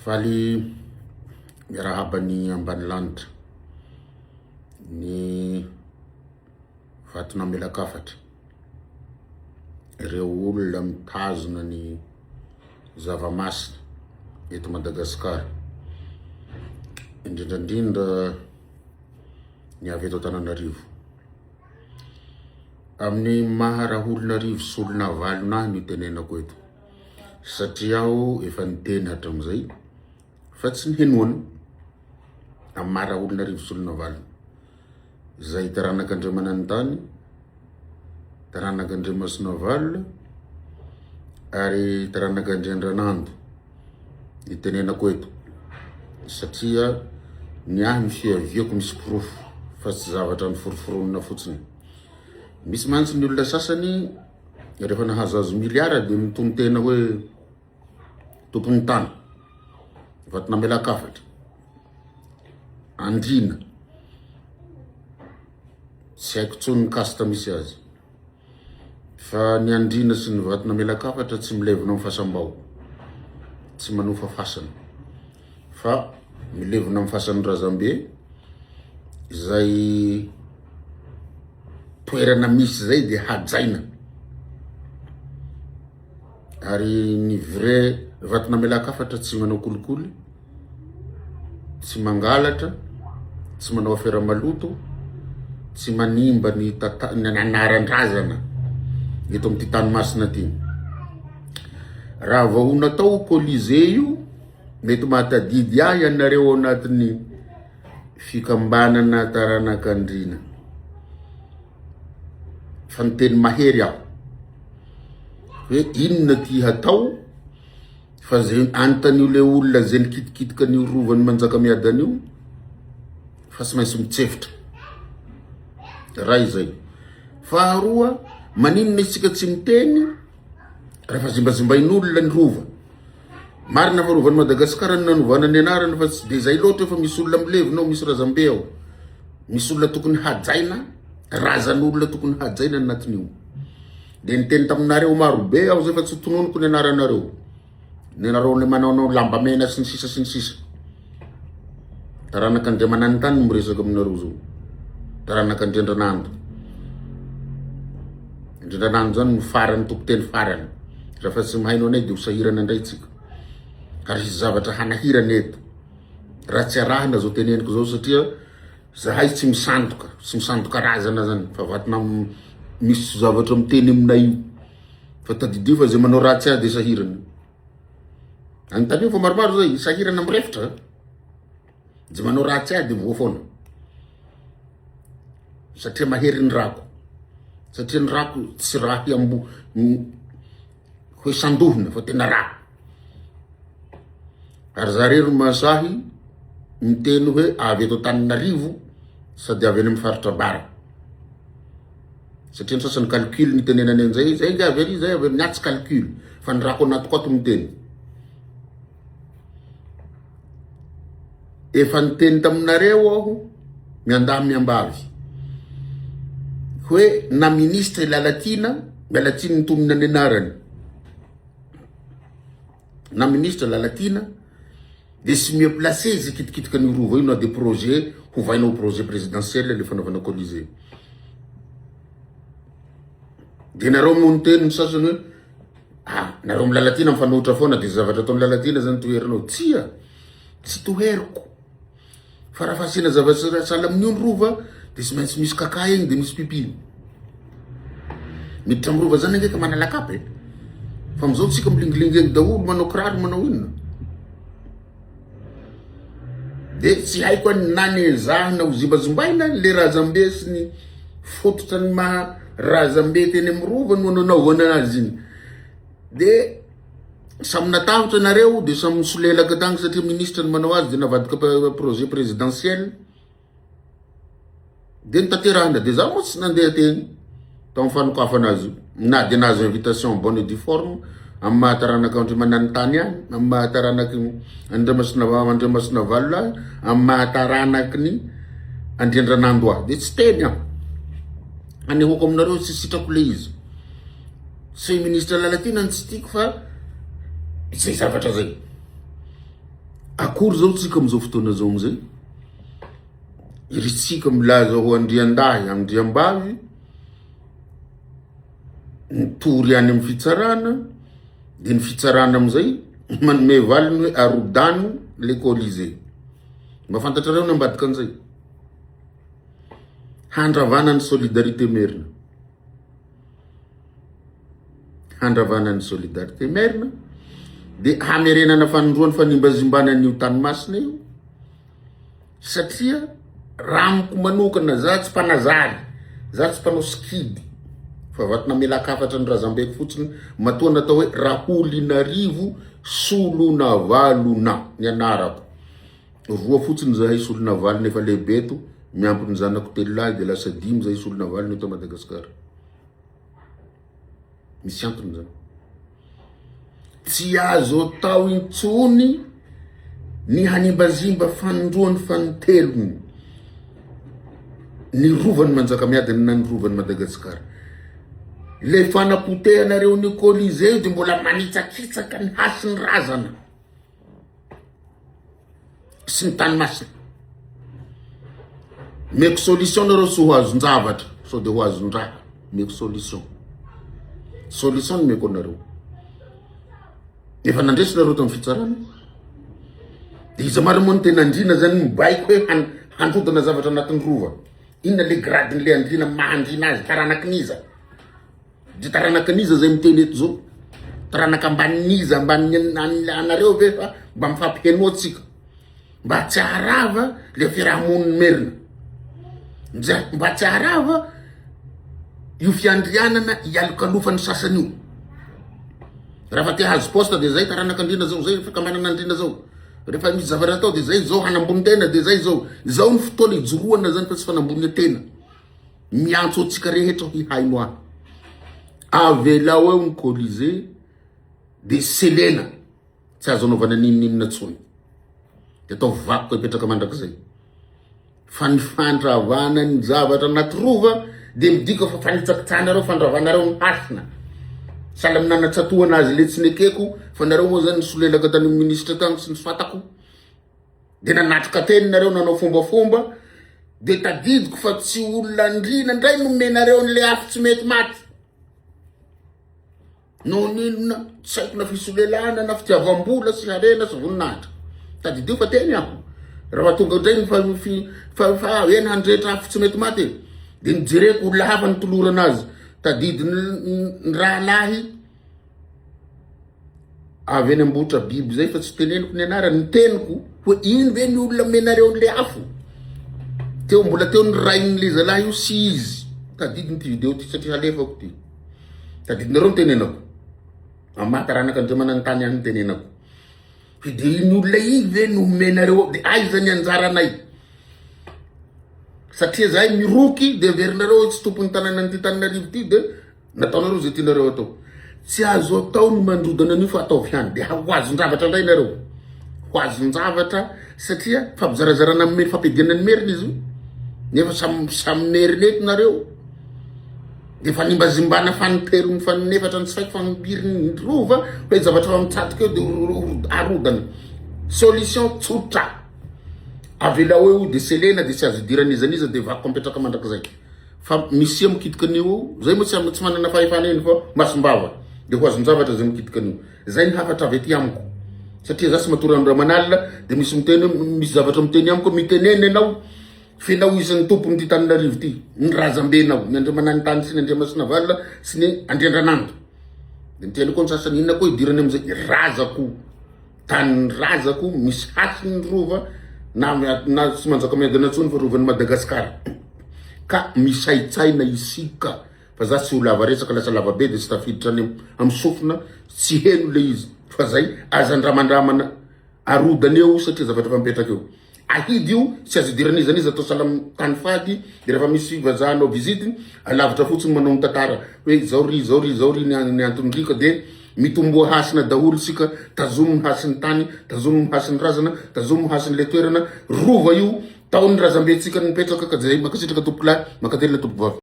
Faly miarahaba ny ambanilanitra, ny vaton'Amelakafatra, ireo olona mitazona ny zava-masina eto Madagasikara, indrindra indrindra ny avy eto Antananarivo. Amin'ny maha Raholonarivo Solonavalona ahy no itenenako eto satria aho efa niteny hatramin'izay fa tsy nihenoana amin'ny maha Raholonarivo Solonavalona izay taranak'Andriamananintany, taranak'Andriamasinavalona ary taranak'Andriandranando itenenako eto satria ny ahy ny fiaviako misy porofo fa tsy zavatra niforoforonina fotsiny. Misy mantsy ny olona sasany rehefa nahazoazo miliara dia mitonon-tena hoe tompon'ny tany, vatonamelankafatra, andriana, tsy haiko intsony ny caste misy azy. Fa ny andriana sy ny vatonamelankafatra tsy milevina amin'ny fasam-bao, tsy manofa fasana, fa milevina amin'ny fasan'ny razambe izay toerana misy izay dia hajaina. Ary ny vrai vatonamelankafatra tsy manao kolikoly. tsy mangalatra, tsy manao afera maloto, tsy manimba ny tata- ny anaran-drazana eto amin'ity tany masina ty. Raha vao ho natao Colisée io, mety mahatadidy ahy ianareo ao anatin'ny fikambanana taranak'Andriana. Fa niteny mahery aho hoe inona ty hatao Fa ze anontanio le olona ze nikitikitika an'io rovan'i Manjakamiadana io fa tsy maintsy mitsefotra. Ray izay. Faharoa, maninona isika tsy miteny rehefa zimbazimbain'olona ny rova? Marina fa rovan'i Madagasikara no nanovana ny anarany fa tsy de zay loatra fa misy olona milevina ao, misy razambe ao. Misy olona tokony hajaina, razan'olona tokony hajaina anatin'io. Dia niteny taminareo maro be aho zay fa tsy tononiko ny anaranareo. Ny anareo le manaonao lamba mena sy ny sisa sy ny sisa. Taranak'Andriamananintany no miresaka aminareo zao. Taranak'Andriandranando. Andriandranando zany no farany tompoteny farany. Raha fa tsy mihaino anay dia ho sahirana indray tsika. Ary hisy zavatra hanahirana eto. Raha tsy arahina zao teneniko zao satria Zahay tsy misandoka, tsy misandoka razana zany fa vatana misy zavatra miteny aminay io. Fa tadidio fa zay manao ratsy ahy de sahirana. Anontanio fa maromaro zay, sahirana mirefotra. Zay manao ratsy ahy de voa foana. Satria mahery ny rako. Satria ny rako tsy raha hiambo hoe sandohina fa tena raha. Ary za rery no mahasahy miteny hoe avy eto Antananarivo sady avy any amin'ny faritra Bara. Satria ny sasany calcul ny itenenany an'izay, zay nga avy ary, zay avy ary, ny ahy tsy calcul fa ny rako anatiko ato miteny. Efa niteny taminareo aho miandahy miambavy hoe na ministre i Lalatiana, miala tsiny nitonona ny anarany, na ministre Lalatiana de tsy mieux placé izy hikitikitika an'io rova io na de projet hovaina ho projet présidentiel le fanaovana colisée. De nareo moa niteny ny sasany hoe ah nareo amin'ny Lalatiana mifanohitra foana de zavatra ataon'i Lalatiana zany toherinao. Tsia, tsy toheriko. Fa raha fasiana zavatra sahala amin'io ny rova de tsy maintsy misy kaka egny de misy pipi. Miditra amin'ny rova zany ange ka manala kapa e. Fa amizao tsika milingilingy egny daholo manao kiraro manao inona. De tsy haiko any na nezahina ho zimbazimbaina le razambe sy ny fototra ny maha razambe teny amin'ny rova no nanaovana azy iny. De Samy natahotra nareo de samy nisolelaka tagny satria ministre no manao azy de navadika projet présidentiel de notanterahina de za moa tsy nandeha teny tamin'ny fanokafana azy io na de nahazo invitation en bonne et due forme amin'ny maha taranaka Andriamananitany ahy amin'ny maha taranaky Andriamasina Andriamasinavalona ahy amin'ny maha taranaky ny Andriandranando ahy de tsy teny aho anehoako aminareo tsy sitrako le izy Tsy hoe ministre Lalatiana no tsy tiako fa izay zavatra zay. Akory zao tsika amizao fotoana zao amizay? Iry tsika milaza ho andriandahy, andriambavy, mitory any amin'ny fitsarana, de ny fitsarana amizay manome valiny hoe arodano le colisée. Mba fantatrareo ny ambadika an'izay? Handravana ny solidarité merina. Handravana ny solidarité merina de hamerenana fanindroany fanimbazimbana an'io tany masina io satria raha amiko manokana za tsy mpanazary za tsy mpanao sikidy fa vato namelakafatra ny razambeko fotsiny matoa natao hoe Raholinarivo Solonavalona ny anarako. Roa fotsiny zahay solonavalona efa lehibe eto, miampy ny zanako telolahy dia lasa dimy zahay solonavalona eto Madagasikara. Misy antony zany. Tsy azo atao intsony ny hanimbazimba fanindroany fanintelony ny rovan'i Manjakamiadana na ny rovan'i Madagasikara. Ilay fanapotehanareo ny Colisée io dia mbola manitsakitsaka ny hasin'ny razana. sy ny tany masina. Meko solution nareo tsy ho azon-javatra sao de ho azon-draha. Meko solution. Solution no meko anareo. Efa nandresy nareo tamin'ny fitsarana. De iza marina moa no tena andriana zany mibaiko hoe handrodana zavatra anatin'ny rova. Inona le gradin'le andriana maha andriana azy taranakin'iza? Dia taranaka an'iza zay miteny eto zao? Taranaka ambanin'iza ambanin'ny anareo ve fa mba mifampihenoa tsika mba tsy haharava le fiarahamonin'ny merina mba tsy haharava io fiandrianana ialokalofan'ny sasany io raha fa te hahazo poste de zay taranaka andriana zao zay fikambanana andriana zao rehefa misy zavatra atao de zay zao hanambony tena de zay zao zao ny fotoana ijoroana zany fa tsy fanambony tena Miantso antsika rehetra hihaino ahy. Avelao eo ny Colisée de selena tsy azo anaovana n'inon'inona tsony. De atao vakoka hipetraka mandrakizay. Fa ny fandravana ny zavatra anaty rova de midika fa fanitsakitsahanareo fandravanareo ny hasina. Sahala amin'ny nanatsatohana azy le tsy nekeko fa nareo moa zany nisolelaka tany amin'ny ministra tany sy ny fatako. de nanatrika teny nareo nanao fombafomba de tadidiko fa tsy olona andriana ndray nomenareo an'le afo tsy mety maty noho ny inona tsy haiko na fisolelahana na fitiavam-bola sy harena sy voninahitra tadidio fa teny aho raha tonga ndray ny fa fa eny handretra afo tsy mety maty e de nijereko olona hafa nitolorana azy tadidiny ny rahalahy Avy any Ambohitra biby zay fa tsy teneniko ny anarany, ny teniko hoe ino ve ny olona omenareo an'le afo? Teo mbola teo ny rain'le zalahy io sy izy, tadidiny ty video ty satria halefako ty, tadidinareo ny tenenako, amin'ny maha taranaka Andriamananitany ahy ny tenenako, hoe de iny olona iny ve no omenareo, de aiza ny anjaranay? Satria zahay miroky de averinareo hoe tsy tompon'ny tanànan'ity Tananarivo ty de Nataonareo izay tianareo atao. Tsy azo atao ny mandrodana an'io fa ataovy ihany. Dia ho azon-javatra indray nareo. Ho azon-javatra satria fampizarazarana amin'ny fampiadiana ny merina izy io. Nefa samy samy merina eto nareo. Dia fanimbazimbana fanintelony faninefatra ny tsy haiko fanimbirin'ny rova hoe zavatra fa mitsatoka eo dia arodana. Solution tsotra. Avelao eo dia selena dia tsy azo idiran'iza n'iza dia vakoka mipetraka mandrakizay. Fa misia mikitika an'io eo, zay moa tsy tsy manana fahefana eny fa masom-bava de ho azon-javatra zay mikitika an'io. Zay ny hafatra avy aty amiko. Satria za tsy matory andro aman'alina de misy miteny hoe misy zavatra miteny amiko hoe mitenena ianao f'enao isan'ny tompon'ity Tananarivo ity, ny razambenao, ny Andriamananitany sy ny Andriamasinavalona sy ny Andriandranando. De miteny koa ny sasany inona koa idirany am'zay, razako. Tanin'ny razako misy hasiny ny rova na na tsy Manjakamiadana intsony fa rovan'i Madagasikara ka misaintsaina isika fa za tsy ho lava resaka lasa lava be de tsy tafiditra any amin'ny sofina tsy heno le izy fa zay aza andramandramana arodana eo satria zavatra efa mipetraka eo Ahidy io, tsy azo idirana iza n'iza atao sahala amin'ny tany fady, de rehefa misy vazaha hanao visite, alavitra fotsiny manao ny tantara hoe zao ry zao ry zao ry ny antony ry ka de mitomboa hasina daholo isika, tazomy ny hasin'ny tany, tazomy ny hasin'ny razana, tazomy ny hasin'ilay toerana, rova io, tao ny razambentsika nipetraka ka zay, mankasitraka tompokolahy, mankatelina tompokovavy.